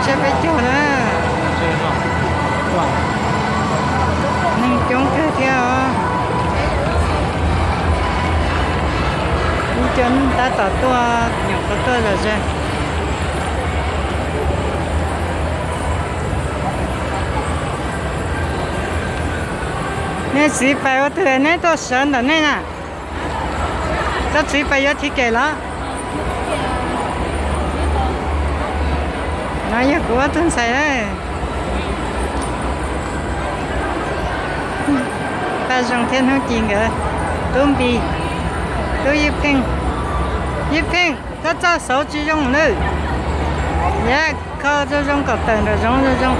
Tsiab peb caug na. Neeg coob kawg thiab os. Ib co neeg tab tom tuaj, nyuam qhuav tuaj zom zaws. Nej txiv pais ua twg neb tuaj sawv ntawm nej na? Koj txiv pais yuav ticket los? No yog kuv ob tug ntxhais. Paj Zoo thiab Hnub Ci nkawd. Tub Npis, tub Yij Pheej. Yij Pheej, koj txoj xauv tsis zoo lawm. Yam kho zoo zoo kom tawm nram zoov zoo zoo.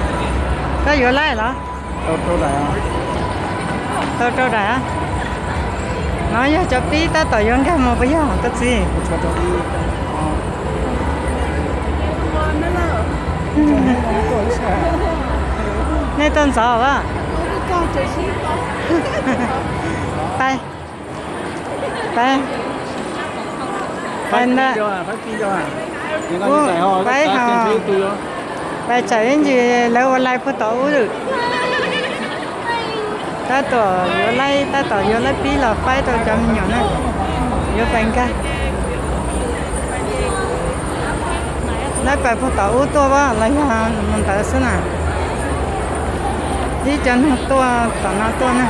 Koj yuav laij los? Tau rau daim. No yog cov pib tab tom yuav nkag mus puas yog koj txiv? Nej tuaj ntxov a? Pais, pais, pais ntag. Pais ho, pais tsam ib ntsis lawv ua laij puag tom ub lawm. Tab tom yuav laij, tab tom yuav laij pib los faib rau cov me nyuam na. Yuav pais nkag. Laij pais puag tom ub tuaj los yog mus ntawd xwb na. Ib co neeg tuaj tom no tuaj na.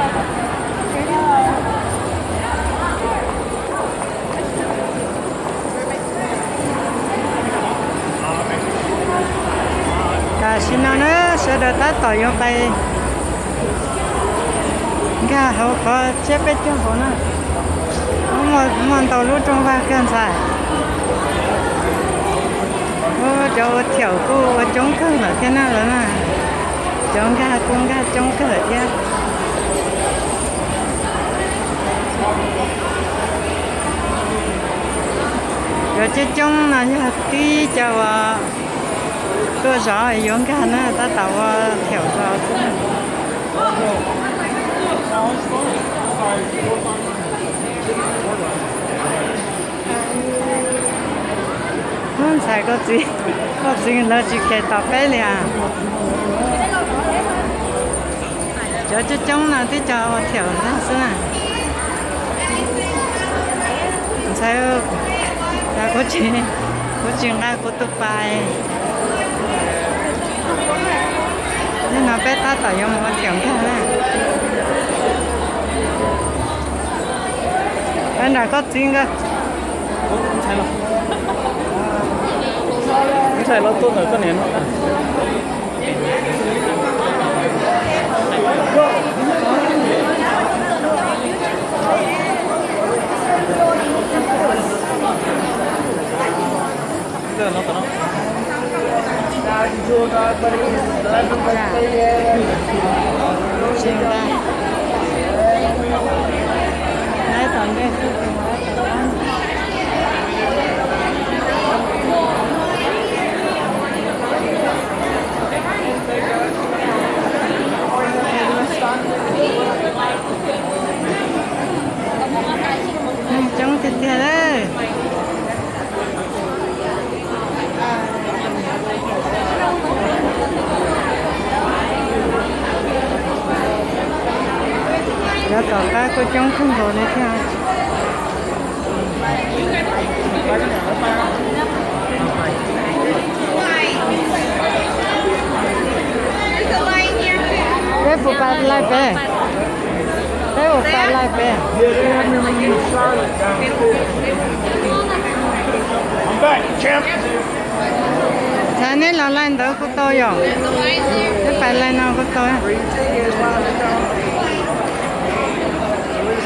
Tam sim no na sawv daws tab tom yuav pais nkag hauv qhov tsiab peb caug hauv na. Muaj ntau lub rooj vag kawg ntxhais. Cov ua thiaum kuj ua coob kawg lawm thiab na lawv na. Cov nkag kuj nkag coob kawg lawm thiab. Cov coob coob no yog tib co uas tuaj zov yuav nkag na, tab tom ua thiaum zov xwb. Ub, ntxhais koj txiv, koj txiv lawv tsis kheev tom peb li as. Cov coob coob no tib co ua thiaum ntag xwb na. Ntxhais, kuv tsis, kuv tsis nqa kuv tus pais. Nim no peb tab tom yuav mus ua thiaum nkag na. Nram koj txiv nkawd. Ntxhais los tuaj ntawm koj niam no. Neeg coob tiag tiag lawm. Cov tom qab kuj coob kawg nkaus li thiab. Peb puas pais laij peb? Peb puas pais laij peb? Ntxhais, neb los laij ntawd kuj tau yom? Neb pais laij no kuj tau.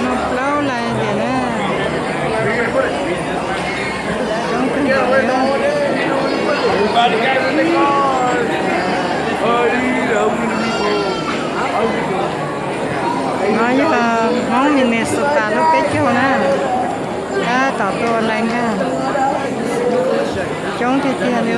Muaj plaub laij tiag na. No yog Hmoob Minnesota lub peb caug na. Tab tom tuaj laij nkag. Coob tiag tiag li.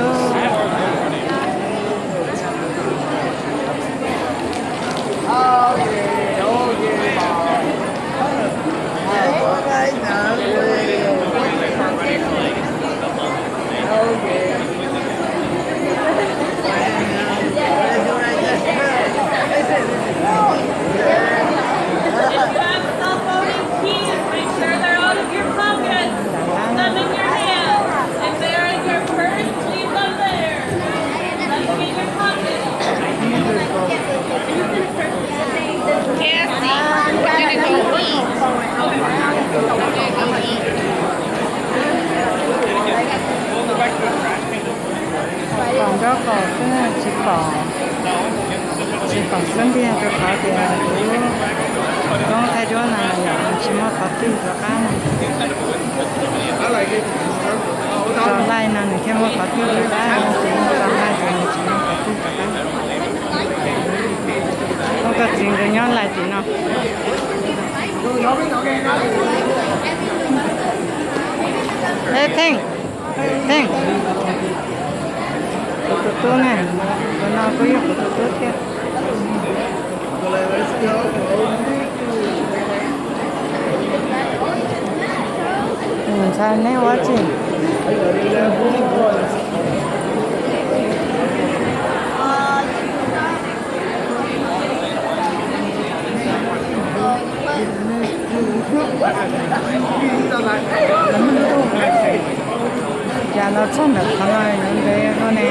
Pom nraub qaum xwb tsis pom, tsis pom xub ntiag rau qhov tias kuv lub koob thaij duab no yom, tsis muaj qhov twg rov qab. Tso laij no nws thiaj muaj qhov twg rov qab, tsis tso laij ces nws tsis muaj qhov twg rov qab. Muaj koj txiv nkawd nyob laij tim no. Eb Theej, Theej, kuv tus tub ne, tus no kuj yog kuv tus tub thiab. Ntxhais neb ua tsi? Cas los txog ntawm qhov no yuav ntev no ne.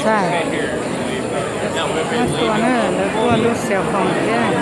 Ntxhais, muab tua na, lawv tuaj lub xia foos thiab.